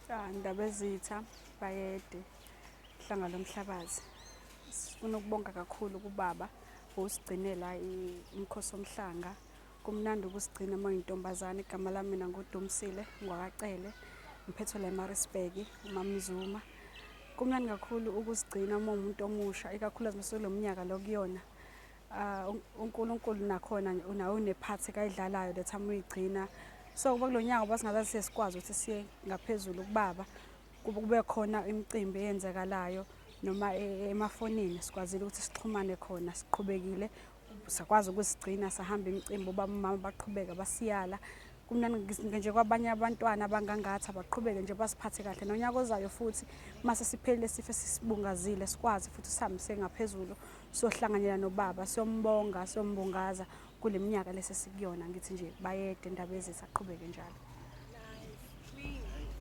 Ah, Ndabezitha, Bayede, Hlanga lomhlabathi. Sifuna ukubonga kakhulu kubaba ngokusigcinela umkhosi womhlanga. Kumnandi ukusigcina uma uyintombazane. Igama lami mina nguDumsile ngwakaCele, ngiphethwe la eMaritzburg, uMamZuma. Kumnandi kakhulu ukusigcina uma uwumuntu omusha, ikakhulukazi uma sekulo mnyaka lo kuyona. Ah, uNkulunkulu nakhona nawe unephathi kayidlalayo the time uyigcina. So kuba kulo nyaka ngoba singazazi sesikwazi ukuthi siye ngaphezulu kubaba, kube khona imicimbi eyenzekalayo noma emafonini sikwazile ukuthi sixhumane khona, siqhubekile sakwazi ukusigcina, sahamba imicimbi, ubaba umama baqhubeka basiyala. Kumnandi nje kwabanye abantwana abangangathi abaqhubeke nje basiphathe kahle nonyaka ozayo futhi mase siphelile sife sisibungazile sikwazi futhi sihambise ngaphezulu siyohlanganyela nobaba siyombonga siyombungaza kule minyaka lesi esikuyona. Ngithi nje bayede Ndabezitha, aqhubeke njalo.